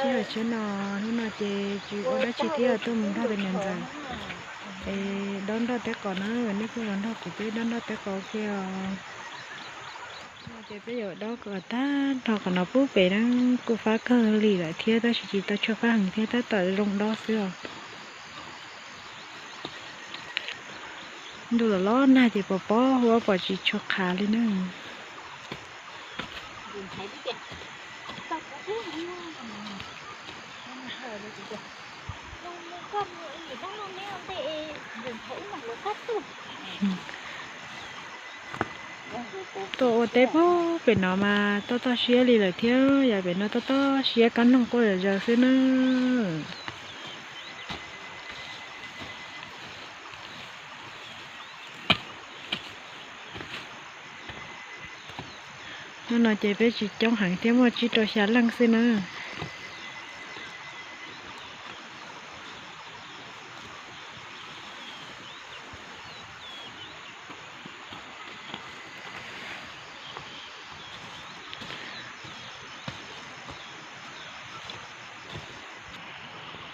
Sij hawm tsheb no, hnub no ces tsis ua dab tsi thiab, tuaj mus nrog tus niam ntxawm es dob nroj teb qos na, nej kuj los nrog kuv peb dob nroj teb qos ua ke os. Ces peb yuav dob kom tag nrho qhov no pub pem na, kuj fab kawg li lawm thiab tab sis tsis tau tshua fab heev thiab, tab tom zoo dob xwb os. Ntuj los los nag ces pos pob huab pom tsis tshua qhav li na. Tuaj ua teb pem no mas toj toj siab li lawm thiab, yam pem no toj toj siab kab noog quaj zom zaws xwb na. Hnub no ces peb tsis coob heev thiab, muaj tsib rau xya leej xwb na.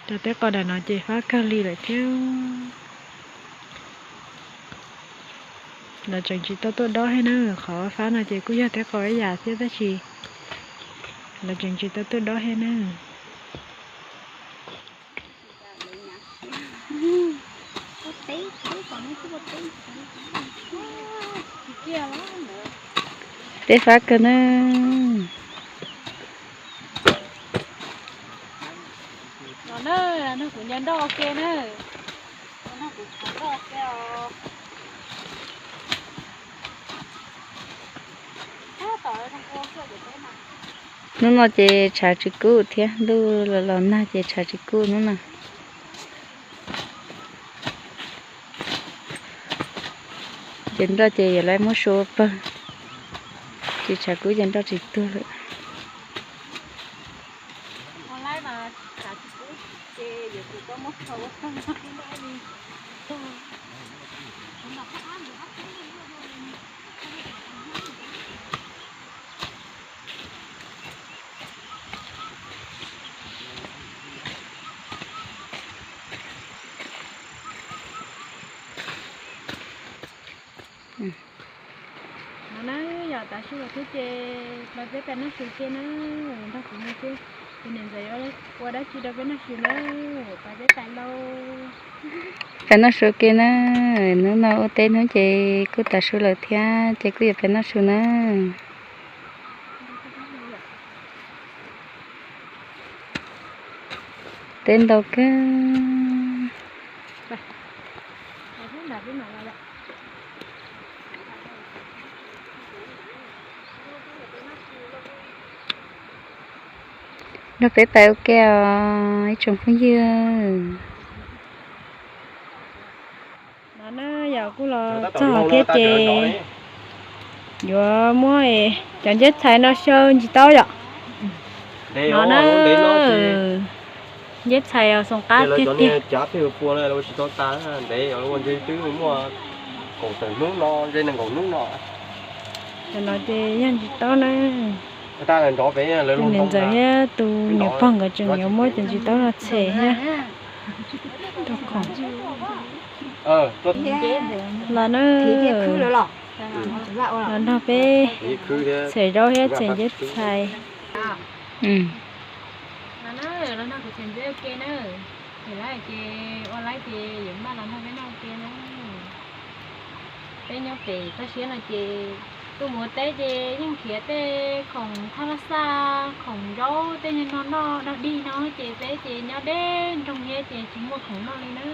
Cov teb qos daim no ces fab kawg li lawm thiab. Lawv tseem tsis tau tuaj dob thiab na, qhov fab no ces kuj yog teb qos ib yam thiab tab sis lawv tseem tsis tau tuaj dob thiab na. Teb fab kawg na. Los na, nrog kuv ncaws nroj ua ke na. Hnub no ces tshav tsis kub thiab, ntuj los los nag ces tshav tsis kub hnub no. Ces nroj ces yuav lawv muab sua pawg, ces tshav kub ces nroj tsis tuag lawm. No na, yog tav su los thiab ces pab peb pais noj su ke na, nrog kuv mus xwb, tus niam ntxawm yuav ua dab tsi rau peb noj su na, pab peb pais lauj. Pais noj su ke na, hnub no ua teb hnub ces kuj tav su lawm thiab ces kuj yuav pais noj su na. Teb ntau kawg. Nrog peb pais ua ke os ib tsoom phooj ywg. No na, yog kuj los txog thiab ces yuav muab cov nceb txhais no xyaw ntsis taub yom. No na, nceb txhais xoom qab tiag tiag. Cov no ces yog ntsis taub na. Tus niam ntxawm thiab tus niam pog nkawd tseem yuav muab cov ntsis taub no txhem thiab. Los na, los nrog peb txhem zaub thiab txhem nceb txhais. Los na, los nrog kuv txhem nceb ua ke na. Txhem laib ces ua laib ces yuav npaj los nrog peb noj ua ke na. Peb nyob pem toj siab no ces tuaj mus ua teb ces yeej khiav tej khoom thaj laj xaj, khoom zaub tej no noj dog dig no ces peb ces nyob deb nroog thiab ces tsis muaj khoom noj li na.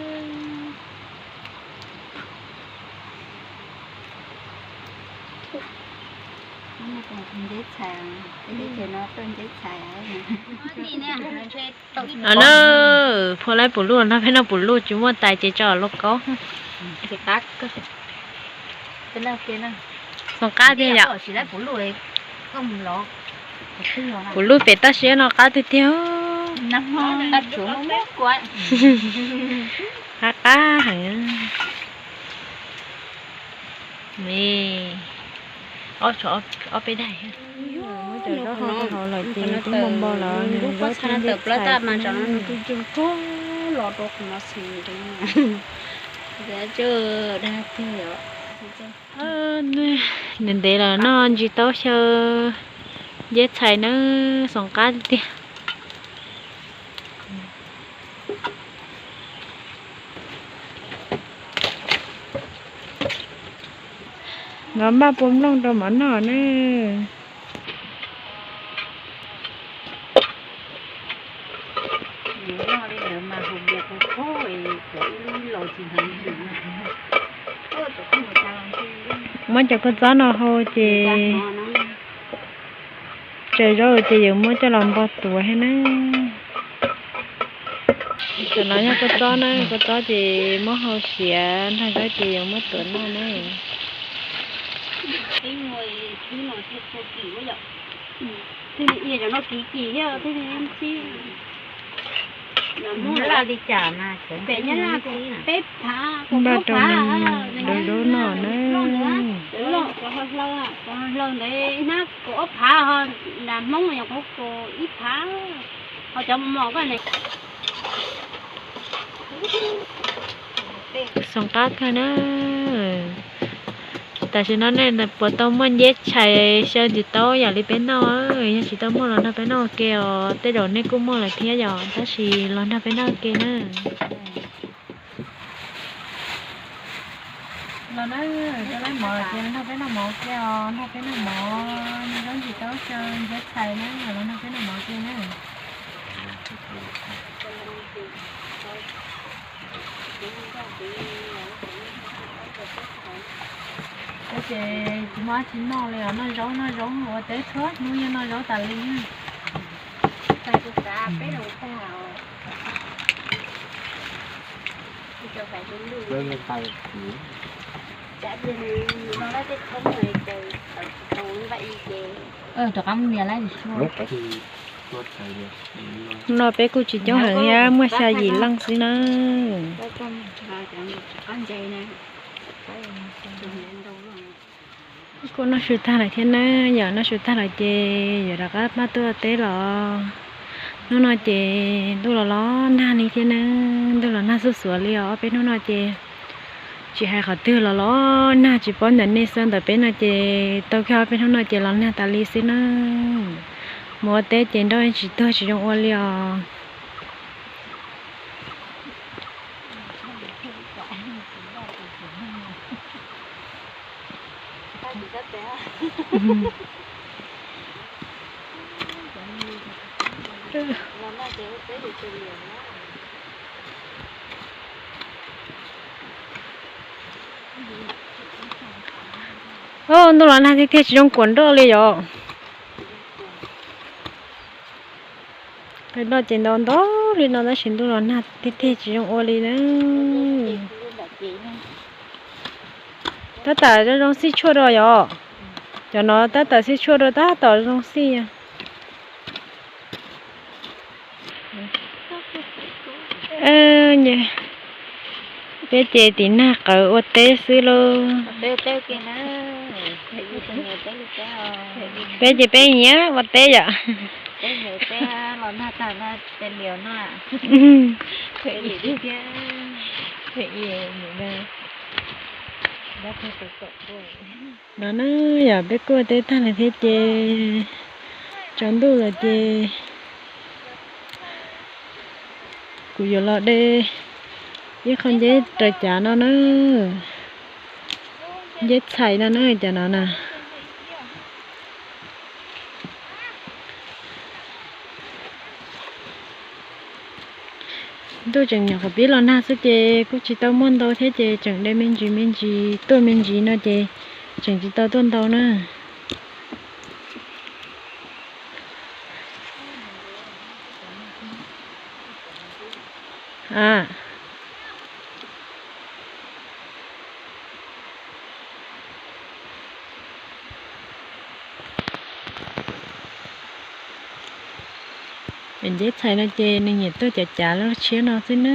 Nceb txhais, nceb txhais. No na, phua laib pum luj no, peb noj pum luj tsis muaj tais ces tso lauj kaub. Xoom qab tiag yom. Pum luj pem toj siab no qab tiag tiag. Qab qab heev. Ob tsho ob peb daim. Muab Cov zaub hau hau lawm ces twb npau npau lawm, nws zaub thiab ncej txhais xwb na. Ntev ntev los noj ntsis taub xyaw ncej txhais na, xoom qab tiag. Los npaj pua nplooj rau mov noj na. Muab cov kua txob no hau ces tsaws zaub ces yuav muab coj los npau tuav thiab na. Cov no yog kua txob na, kua txob ces muab hau siav nrog zaub ces yuav muab tuav noj na. Peb phav, npaj rau zaub noj na. Hlaws ntawd ib hnab kaum ob phav, nram Hmoob yog kaum ib phav, ho cov mos mos ko ne. Xoom qab kawg na. Tam sim no nej puas tau muaj nceb tshais xyaw ntsis taub yam li peb noj? Yog tsis tau muaj los nrog peb noj ua ke os, tej zaum nej kuj muaj lawm thiab yom, tab sis los nrog peb noj ua ke na. Los na, cov laib mov ces los nrog peb noj mov ua ke os, nrog peb noj mov, noj zaub ntsis taub xyaw nceb tshais na, los nrog peb noj mov ua ke na. Ces tsis muaj dab tsi noj li os, noj zaub noj zaub ua teb txhua hnub yeej noj zaub tas li. Rov qab mus nias lawm. No peb kuj tsis coob heev thiab, muaj xya yim leej xwb na. Kuj noj su tag lawm thiab na, yog noj su tag lawm ces yuav rov qab pab tuaj teb los. Hnub no ces ntuj los los nag li thiab na, ntuj los nag xuj xuav li os, ob peb hnub no ces tsis hais qhov twg los los nag, tsis paub ntawm nej xwb, ntawm peb no ces tau kiag ob peb hnub no ces los nag tas li xwb na. Mus ua teb ces nroj tsis tuag tsis zoo ua li os. Ntuj los nag tiag tiag tsis zoo kuam nroj li yom. Qe nroj ces ntau ntau li no tab sis ntuj los nag tiag tiag tsis zoo ua li na. Tab tom zoo zoo xij tshuaj rau yom. Cov no tab tom xij tshuaj rau tab tom zoo xij. Peb ces tim nag qawv ua teb xwb lauj. Peb ces peb nyiam ua teb yom. No na, yog peb kuj ua teb tag lawm thiab ces tsaus ntuj lawm ces kuv yuav los de ib qho nceb raws cav no na, nceb txhais no na, cov no na. Ntuj tseem nyuam qhuav pib los nag xwb ces kuj tsis tau muaj ntau thiab ces tseem de me ntsis me ntsis tuaj me ntsis no ces tseem tsis tau tuaj ntau na. Nceb txhais no ces nws nyiam tuaj cav cav lub tshiab no xwb na.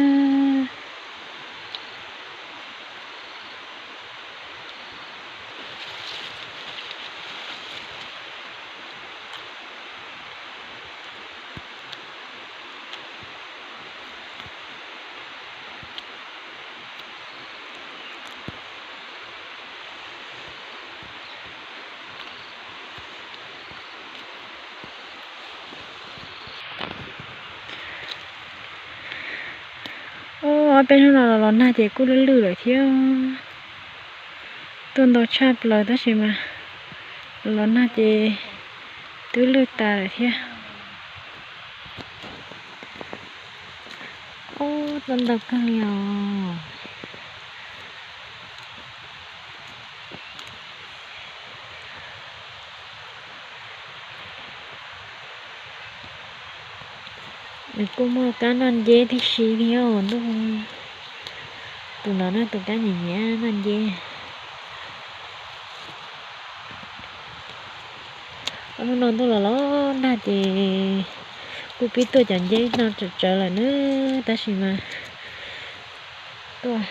Ob peb hnub no los los nag ces kuj lwj lwj lawm thiab. Tuaj ntau tshaj plaws tab sis mas los los nag ces twb lwj tas lawm thiab. Ub, tuaj ntau kawg li os. Nws kuj muaj kab noj nceb tib si thiab os ntuj. Tus no na tus kab nyiam nyiam noj nceb. Ob hnub no ntuj los los nag ces kuj pib tuaj cov nceb no tsawv tsawv lawm na, tab sis mas tuaj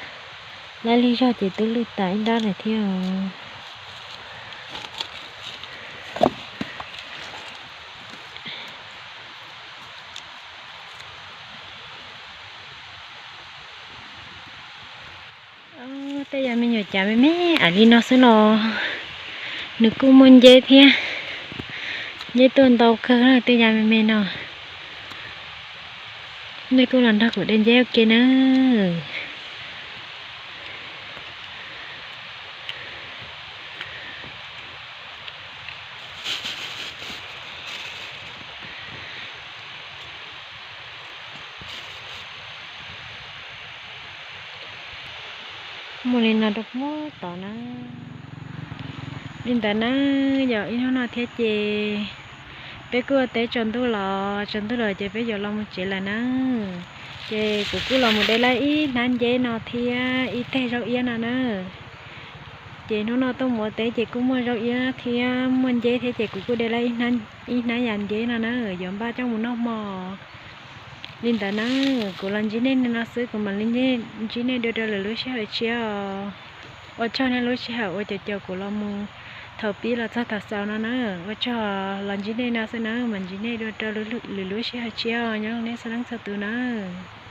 lab lig zog ces twb lwj tas ib nrab lawm thiab os. Tej yam me nyuam cav me me ais li no xwb los nws kuj muaj nceb thiab. Nceb tuaj ntau kawg tej yam me me no. Nej kuj los nrog kuv de nceb ua ke nawb. Muaj li no rau puag tod na. Li ntawd na, yog ib hnub no thiab ces peb kuj ua teb tsaus ntuj los, tsaus ntuj los ces peb yuav los mus tsev lawm na. Ces kuv kuj los mus de lawm ib hnab nceb no thiab ib teg zaub iab no na. Ces hnub no tuaj mus ua teb ces kuj muaj zaub iab thiab muaj nceb thiab ces kuv kuj de lawm ib hnab yam nceb no na, yuav npaj coj mus noj hmo. Li ntawd na, kuv los ntsib nej no xwb, kuv mam li ntsib nej dua rau lwm lub sij hawm tshiab os. Ua tsaug nej lub sij hawm ua caum caum kuv los mus thaum pib los txog thaum xaus no na. Ua tsaug, los ntsib nej no xwb na, mam ntsib nej dua rau lwm lub sij hawm tshiab os, nyob zoo nej txhua leej txhua tus nawb.